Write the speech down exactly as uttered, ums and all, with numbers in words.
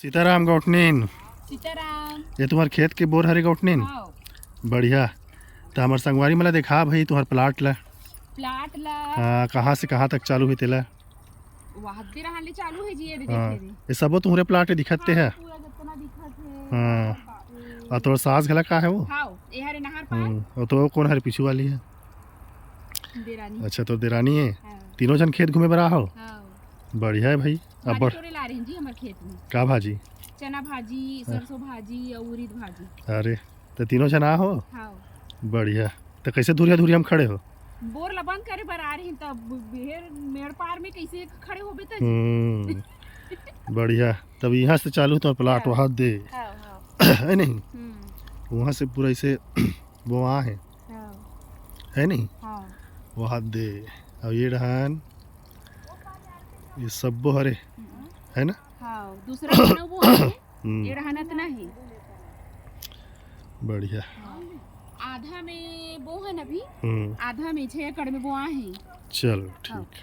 सीताराम गौठनिन। सीताराम। ये तुम्हार खेत के बोर हरे गौठनिन? हाँ। बढ़िया। तो हमार संगवारी मन ला देखा भाई तुम्हार प्लाट ला। प्लाट ला। हाँ, कहाँ से कहाँ तक चालू हे तेला? वहाँ दे रहन ले चालू हे जी, ये दे हाँ, देखे रे। ये सबो तुम्हरे प्लाट हे दिखत ते हे। पूरा जितना दिखत हे। हाँ। बाप रे। और तोर सास घला का हे वो? हाँ, ये हरे नहर पार। हम्म, और तो कौन हरे पीछू वाली हे? देरानी। अच्छा, तो देरानी हे। हाँ। तीनों झन खेत घूमे बर आहो? हाँ। बढ़िया हे भाई। अब भाजी बढ़ तोरे ला रहे हैं जी हमारे खेत में। का भाजी? चना भाजी, सरसों भाजी और उरीद भाजी। अरे, तो तीनों झन आहो? हाँ। बढ़िया। तो कैसे धुरिया धुरिया में खड़े हो? बोर ला बंद करे बर आ रही तब बेहर मेड़ पार में कैसे खड़े होबे त जी? हम्म, बढ़िया। तब यहाँ से चालू तो प्लाट वहाँ दे, हाँ, हाँ। है नहीं? हम्म। वहाँ से पूरा ऐसे बोआ हे, हाँ। है नहीं? हाँ। वहाँ दे। अब ये डहान, ये सब्बो हरे, है ना? हाँ, दूसरा जन वो है, हम्म, ये रहन अतना है। बढ़िया। आधा में वो है ना अभी, हम्म, आधा में छह एकड़ में बोआ है। चलो ठीक।